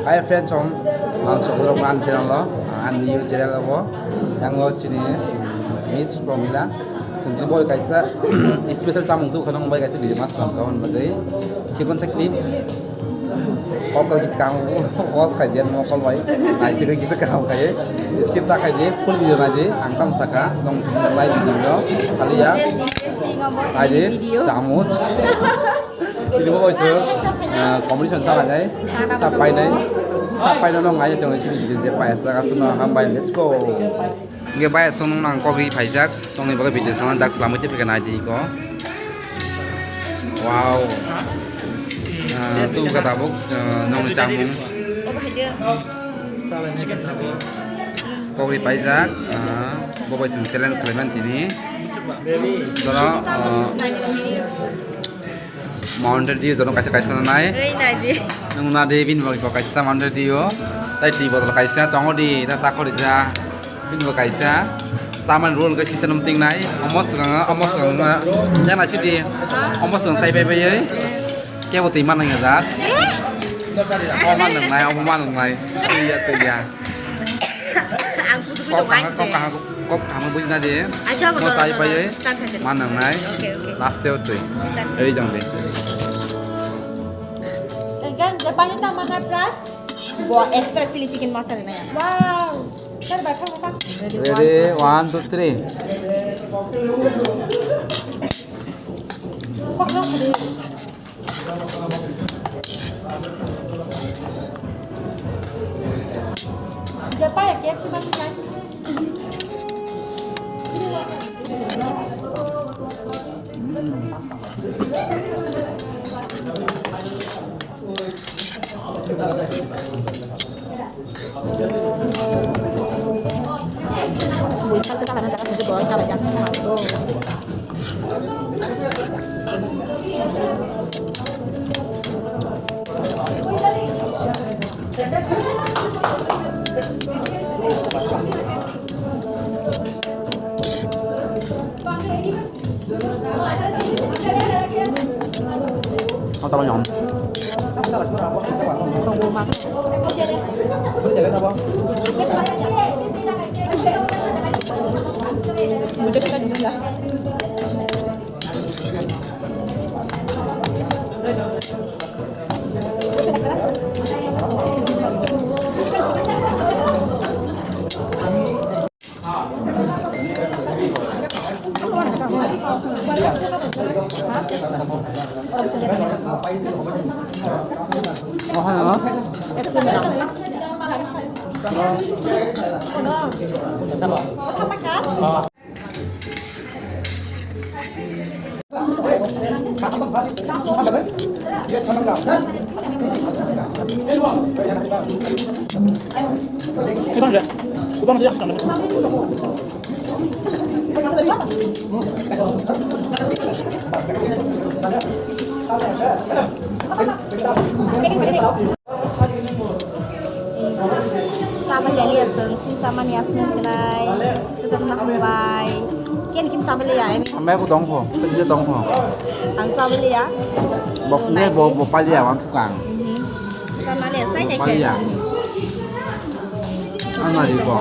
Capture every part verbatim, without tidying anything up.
Hi friends, om ang sokrok ang channel lo, ang new channel lo, yang lo chini Miss Promila, sentri boy kaisa special chamung tu khonong bai kaisa video mas lam kawan badai, sikon sa clip, kokal kis kang, kos khai dia mo kol bai, ai sikon kis kang khai, skip ta khai dia, full video na dia, ang tam saka, nong live video lo, kali ya, Interesting, interesting, obo ai dia, video. Chamuch. Ini bo oiso, ah, competition sa nai, sa painai, sa painai no ngai tong sini video je pai sa ka suno ham bai, let's go. Ge bai song nang kok ri phaijak, tong ni bagwi video sa dak slamwi te phika nai di ko. Wow. Ah, tu ka tabuk, ah, nong chamung. Kok ri paijak, ah, bo bai sing challenge khlaiman tini. Doro, ah, Mountain Dew jono kaisa kaisa nai. Ei, nai di. Nung na de bini bagwi bo kaisa Mountain Dew o. Tai twi botol kaisa tongo di, ta chakori ja. Bini bo kaisa. Saman roll kaisa sisa num ting nai. Omo swkang, omo swkang, yang nai sidi. Omo swkang sai pai pai oi. Kebo twi man nang ya jat. Eh? Omo man nang nai, omo man nang nai. Twi ya, twi ya. Ang kusu kusu Kok kaham, wain kok se. Kaham, kok kaham buji na de. Acha, mo betul, sai betul. Pai. Start hai se. Manang nai. Oke, oke. Last se utui. Start. Ready jang de. Again, Japan ta mana pra? Bo extra chili chicken masala na ya. Wow. Sir, baitha mo pa. Ready, one, two, three. Kok no kali. Japa ya, K F C masih kan? Samani aswng, sing samani aswng sinai, setorna hambai. Ken kim samani ya, I mean. Hambai ko dongkho, tei dongkho. Ang samani ya. Bok ne bo, bo palia wan sukang. Mhm. Samani ya, sai ne Palia. Ang na di ko.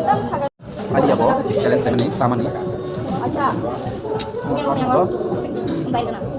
Tang saga. Tadi apa? Kalian temen nih, sama nih. Acha. Oke, oke, oke. Baik, kenapa?